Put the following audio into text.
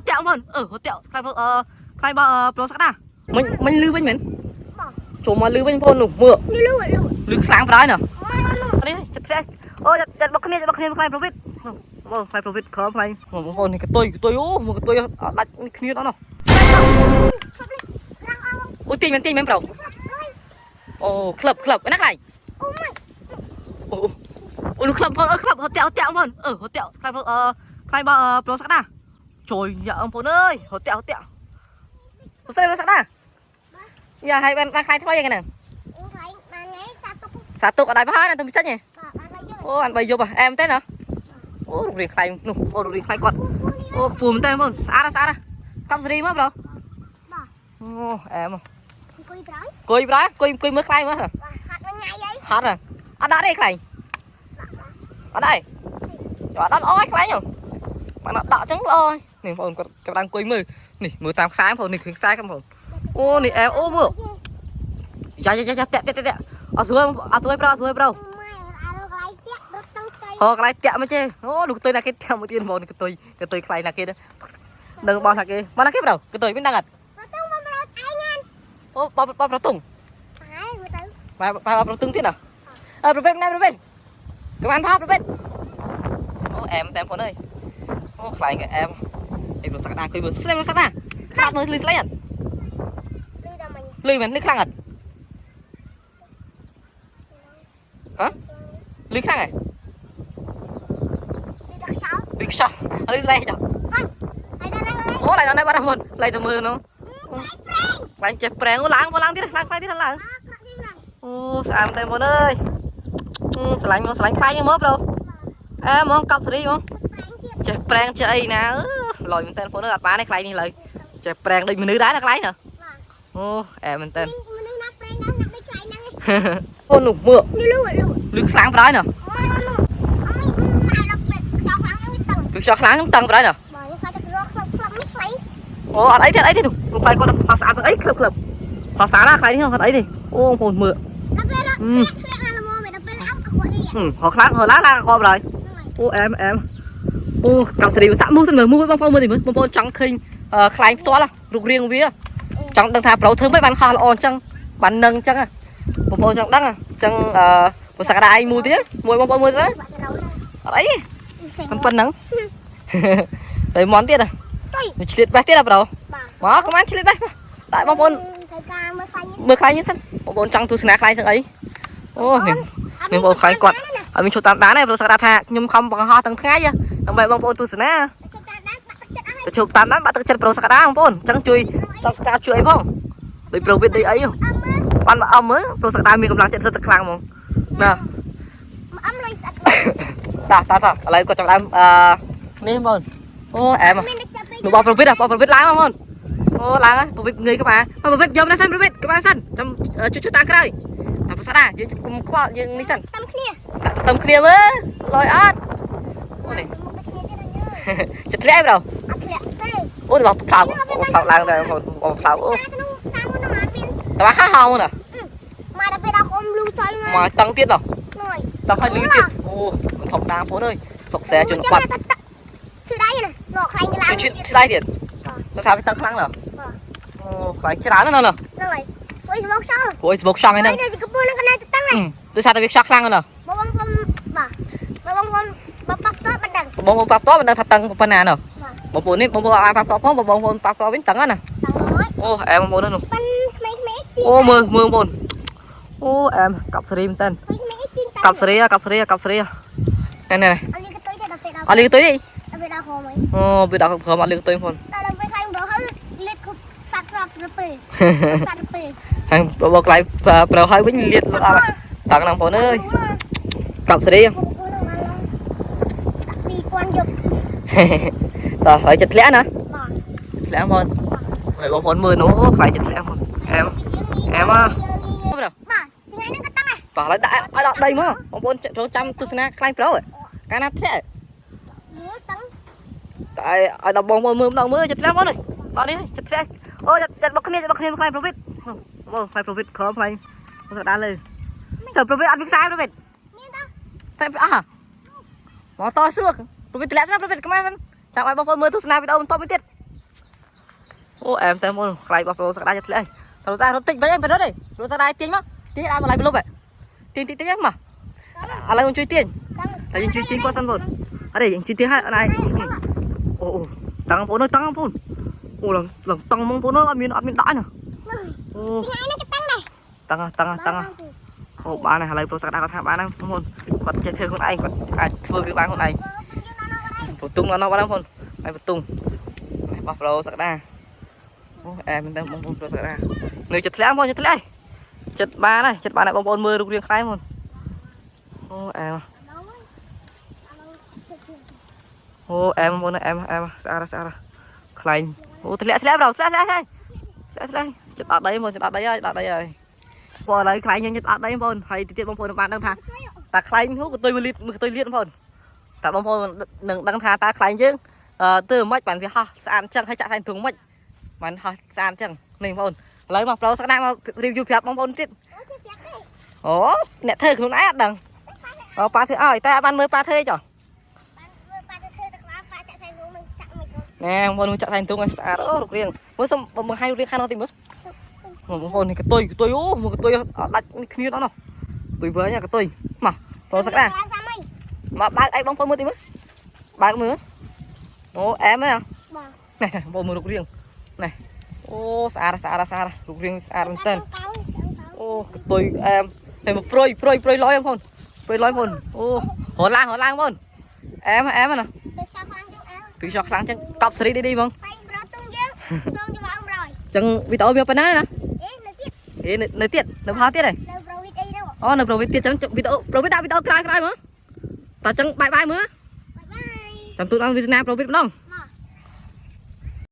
តាក់បងអឺតាក់ខ្លាយអឺខ្លាយបងប្រូសក្តាមិញមិញលឺវិញមែនចូលមកលឺវិញបងនោះមើល លូលូ លឺខ្លាំងប្រហើយណនេះចិត្តធ្លាក់អូចិត្តបុកគ្នាចិត្តបុកគ្នាខ្លាយប្រវិតបងខ្លាយប្រវិតក្រមខ្លាយបងប្អូននេះកតុយកតុយអូមកកតុយដាច់គ្នាដល់ណអូទាញមែនទាញមែនប្រូអូក្លឹបក្លឹបណាខ្លាយ អូម៉ៃ អូអូក្លឹបបងអឺក្លឹបហត់តាក់តាក់បងអឺហត់តាក់ខ្លាយអឺខ្លាយបងប្រូសក្តាជួយយ៉ាបងប្អូនអើយហត់តាក់ហត់តាក់ប្រូសក្តាយ៉ាឲ្យបានបានខ្លាយថ្មីហ្នឹង អូថៃបានថ្ងៃសាទុក សាទុកអត់ដែរប្រហែលណាទៅចាញ់ហ៎ បាទបានហើយយក អូអានបីយប់អែមទេណាអូរូបរាងខ្លាយនោះអូរូបរាងខ្លាយគាត់អូខ្ពស់មែនទេបងស្អាតស្អាតកំសេរីមកប្រូអូអែម អង្គុយប្រយ គួយប្រាគួយគួយមើលខ្លាយមើល បាទហាត់មួយថ្ងៃអី ហត់អត់ដាក់ទេខ្លាយអត់ដែរអត់ដាក់ល្អខ្លាយបានអត់ដាក់ចឹងល្អនេះបងគាត់ចាប់ដើមគួយមើលនេះមើលតាមខ្សែបងនេះឃើញខ្សែបងអូនេះអែមអូមើលយ៉ាយ៉ាយ៉ាតាក់តាក់តាក់អត់ស្រួលអត់ស្រួលប្រូអត់ស្រួលប្រូ ម៉ែអារកន្លែងតាក់រត់តឹងទៅ ហកន្លែងតាក់មកចេអូលោកតុយណាគេតាក់មកទៀតបងកតុយកតុយខ្លាយណាគេដឹងបោះណាគេមកណាគេប្រូកតុយមិនដឹងអត់ រត់ទៅមករត់ឯងណា អូបបប្រតុង ហើយមើលទៅ បែបបែបប្រតុងទៀតអើប្រពេតណែប្រពេតកំបានផាប្រពេតអូអែមតែបងអើយអូខ្លាយគេអែមអីប្រសក្តាគួយមើលស្លេប្រសក្តាស្ដាប់មើលលឺស្លេអត់ លឺដល់មិញ លឺមែនលឺខ្លាំងអត់ហ៎លឺខ្លាំងហ៎ លឺដល់ខ្យល់ លឺខ្យល់លឺស្លេចុះ ហើយដល់ហ្នឹង អូឡៃដល់ណែបាត់បងឡៃទៅមើលនោះខ្លាញ់ចេះប្រែងអូឡើងឡើងទៀតឡើងខ្លាយទៀតឡើង អក្រក់យីឡើង អូស្អាតតែបងអើយស្រឡាញ់មកស្រឡាញ់ខ្លាញ់មកប្រូអែមកកប់សេរីមក ប្រេងទៀត ចេះប្រែងចេះអីណាលយមែនតើបងអើយអត់បានទេខ្លាញ់នេះឡើយចេះប្រែងដូចមនុស្សដែរណាខ្លាញ់ណាអូអែមែនតើ មនុស្សណាប្រេងណាស់ណាដូចខ្លាញ់ហ្នឹង អូនោះមើល លូលូ លឺខ្លាំងប្រហើយណា ម៉ែនោះអើយម៉ែដល់ពេលខ្យល់ខ្លាំងហ្នឹងវាតឹង គឺខ្យល់ខ្លាំងហ្នឹងតឹងប្រហើយណា បើខ្ញុំខ្លាចតែរកក្លឹបក្លឹបនេះខ្លាញ់ អូអត់អីទេអត់អីទេនោះខ្លាញ់គាត់ផាស្អាតអីក្លឹបក្លឹបផាស្អាតណាខ្លាញ់នេះអត់អីទេអូបងប្អូនមើល ដល់ពេលរកធ្លាក់ធ្លាក់អាល្មមដល់ពេលអោអក្រក់នេះ ហៅខ្លាំងហៅឡើងឡើងខប្រហើយអូអែមអែមអូកប់សេរីសាក់មូសិនមើលមូបងប្អូនមើលទីមើលបងប្អូនចង់ឃើញខ្លាញ់ផ្ទាល់រូបរាងវាចង់ដឹងថាប្រូធ្វើមិនបានខោះល្អអញ្ចឹងបាននឹងអញ្ចឹងបងប្អូនចង់ដឹងអញ្ចឹងអឺប្រសាកដាឯងមួយទៀតមួយបងប្អូនមួយទៀត បាក់ទៅរោ អត់អី ទេ ប៉ុណ្ណឹងទៅមន់ទៀតនេះឆ្លៀតបេះទៀតហ៎ប្រូ បាទ មកកុំបានឆ្លៀតបេះតែបងប្អូន ត្រូវការមើលខ្លាញ់ មើលខ្លាញ់នេះសិនបងប្អូនចង់ទស្សនាខ្លាញ់សឹងអីអូនេះនេះបងប្អូនខ្លាញ់គាត់ឲ្យមានឈប់តាមដានទេប្រូសក្តាថាខ្ញុំខំបង្ហោះទាំងថ្ងៃដើម្បីបងប្អូនទស្សនា ឈប់តាមដានបាក់ទឹកចិត្តអស់ ទៅឈប់តាមដានបាក់ទឹកចិត្តប្រូសក្តាបងប្អូនអញ្ចឹងជួយ Subscribe ជួយអីផងដូចប្រូវិតដូចអី អឹមមើល បានមកអមមើលប្រូសក្តាមានកម្លាំងចិត្តរត់ទៅខ្លាំងហ្មងណា អឹមលុយស្អិត តាតាតាឥឡូវគាត់ចាប់ដើមអឺនេះបងអូអែម មានទឹកចិត្តពេក នោះបងប្រវិតបងប្រវិតឡើងមកបងអូឡើងហើយប្រវិតងើយក្បាលបងប្រវិតយកណាសិនប្រវិតក្បាលសិនចាំជួយជួយតាមក្រោយតាមប្រសាដាយើងកុំខ្វល់យើងនេះសិន តាមគ្នា ដាក់ទៅគ្នាមើលលយអត់អូនេះ មុខដូចគ្នាទៀតអញើយ ចិត្តធ្លាក់ប្រូ អត់ធ្លាក់ទេ អូនេះបងផ្លោបងផ្លោឡើងដែរបងផ្លោអូ តាមនោះតាមនោះមកមាន តើហាហោណា មកដល់ពេលដល់អ៊ំលូចុយមក មកតឹងទៀតដល់ ណយ តឹងឲ្យលឺទៀតអូមិនធម្មតាបងអើយសុកសែជនបាត់ ឈឺដៃណាណកខ្លាញ់ឡើង ជួយឆ្លៃទៀតទៅថាវាតឹងខ្លាំងណាអូខ្លាំងច្រើនណាស់ណា ហ្នឹងហើយអុយស្មោកខ្យល់ ព្រោះស្មុកខ្យងហ្នឹង នេះកំពុងនឹងកណែទៅតឹងហ្នឹង ដោយសារតែវាខ្យល់ខ្លាំងណាស់ បងបងបាទបងបងបើប៉ះតមិនដឹង បងប្អូនប៉ះផ្ទាល់មិនដឹងថាតឹងប៉ុណ្ណាណោះបងប្អូននេះបងប្អូនអាចប៉ះផ្ទាល់ផងបងប្អូនប៉ះផ្ទាល់វិញតឹងណា តឹងហើយ អូអែមបងប្អូននោះ ប៉ិនក្មេងៗទី អូមើលមើលបងប្អូនអូអែមកប់សេរីមែនតើ ក្មេងៗទី កប់សេរីកប់សេរីកប់សេរីណែណែ អត់លីកតុយទេដល់ពេលដល់ អត់លីកតុយទេ ដល់ពេលដល់ហមហើយ អូវាដល់ក្រុមអត់លីកតុយបងប្អូន ដល់ពេលខ្លាញ់ប្រហើយលៀតគ្រប់សត្វស្រាប់រពើសត្វរពើ ហើយបងក្លៃប្រហើយវិញលៀតអត់តឹងហ្នឹងបងប្អូនអើយ កប់សេរី បងប្អូនហ្នឹងឡើង2000យប់ តោះហើយចិត្តធ្លាក់ណា បាទ ធ្លាក់បងហើយបងប្អូនមើលនោះខ្លាយចិត្តធ្លាក់បងអែមអែម បាទ បង ថ្ងៃហ្នឹងក៏តឹងដែរ បាទហើយដាក់ឲ្យដល់ដីមកបងប្អូនចាំទស្សនាខ្លាញ់ប្រូកាលណាធ្លាក់ មើលតឹង តែឲ្យដល់បងប្អូនមើលម្ដងមើលចិត្តធ្លាក់បងនេះដល់នេះចិត្តធ្លាក់អូចិត្តបុកគ្នាចិត្តបុកគ្នាខ្លាញ់ប្រវិតបងខ្លាញ់ប្រវិតក្រមខ្លាញ់មកដាលើទៅប្រវិតអត់មានខ្សែប្រវិត មានតើ តែអស់មកតស្រួលប្រវិតធ្លាក់ស្រាប់ប្រវិតក្បាលសិនចាំឲ្យបងប្អូនមើលទស្សនាវីដេអូបន្តមួយទៀត អូអែមតែមកខ្លាយបោះប្រូសក្តាចិត្តធ្លាក់ហើយត្រូវតែរត់តិចវិញហ្នឹងប្រត់ទេរត់សក្តាទាញមកទាញដើមឡៃប្រលប់ទាញតិចតិចហ្នឹងមកឥឡូវយើងជួយទាញហើយយើងជួយទាញគាត់សិនបងអរេយើងជួយទាញហើយអត់ហើយអូអូតង់បងប្អូនអើយតង់បងប្អូនអូឡើងឡើងតង់បងប្អូនអើយអត់មានអត់មានដាក់ណាអូ ថ្ងៃនេះក៏តាំងដែរ តង់តង់តង់អូបានហើយឥឡូវប្រូសក្តាគាត់ថាបានហើយបងប្អូនគាត់ចេះធ្វើខ្លួនឯងគាត់អាចធ្វើវាបានខ្លួនឯង ពទុងដល់នោះបងប្អូនហើយពទុងនេះបោះប្រូសក្តាអូអែមែនតើបងប្អូនប្រូសក្តានៅចិត្តធ្លាក់បងចិត្តធ្លាក់ចិត្តបានហើយចិត្តបានហើយបងប្អូនមើលរូបរាងខ្លែងបងអូអែមអូអែមបងប្អូនអែមអែមស្អាតស្អាតខ្លែងអូធ្លាក់ធ្លាក់ប្រូធ្លាក់ធ្លាក់ធ្លាក់ធ្លាក់ធ្លាក់ចិត្តអត់ដីបងចិត្តអត់ដីហើយអត់ដីហើយបងឥឡូវខ្លែងយើងចិត្តអត់ដីបងប្អូនហើយទីទៀតបងប្អូនបានដឹងថាតាខ្លែងហូកតុយមួយលីត្រមួយកតុយលៀតបងប្អូនតែបងប្អូននឹងដឹងថាតាខ្លែងយើង អឺទើមិនបានវាហោះស្អាតចឹងហើយចាក់ថែមទ្រុងមិនបានហោះស្អាតចឹងនេះបងប្អូនឥឡូវមកប្រូសក្តាមក review ប្រាប់បងប្អូនទៀត អូជិះប្រាប់ទេ អូអ្នកធ្វើខ្លួនឯងអត់ដឹងអូប៉ាធ្វើឲ្យតែអត់បានមើលប៉ាធ្វើទេចុះ បានមើលប៉ាទៅធ្វើទៅក្បាលប៉ាចាក់សៃវងនឹងចាក់មិនក៏ ណែបងប្អូនចាក់ថែមទ្រុងឲ្យស្អាតអូរូបរាងមើលសុំបង្ហាញរូបរាងខាងនោះតិចមើលបងប្អូននេះកតុយកតុយអូមកកតុយអត់ដាច់គ្នាដល់នោះកតុយវិញកតុយមកប្រូសក្តា សាមអី មកបើកអីបងប្អូនមើលតិចមើលបើកមើលអូអែមណា បាទ នេះបងប្អូនមើលរូបរាងនេះអូស្អាតស្អាតស្អាតរូបរាងស្អាតមែនតើ អូកតុយអែមតែមកព្រុយព្រុយព្រុយលយបងប្អូនព្រុយលយបងប្អូនអូរត់ឡើងរត់ឡើងបងប្អូនអែមអែមណា ទៅខ្យល់ខ្លាំងជាងអើ ពីខ្យល់ខ្លាំងចឹងកប់សេរីឌីឌីហ្មង បែងប្រទុំយើងទុំច្រឡំរយ ចឹងវីដេអូវាប៉ុណ្ណាណា អេនៅទៀត អេនៅទៀតនៅផលទៀតហ៎ នៅប្រវិតអីទៅ អូនៅប្រវិតទៀតចឹងវីដេអូប្រវិតដាក់វីដេអូក្រោយក្រោយមើលតើចឹងបាយបាយមើល បាយបាយ ចាំទូដល់វាសនាប្រវិតម្ដង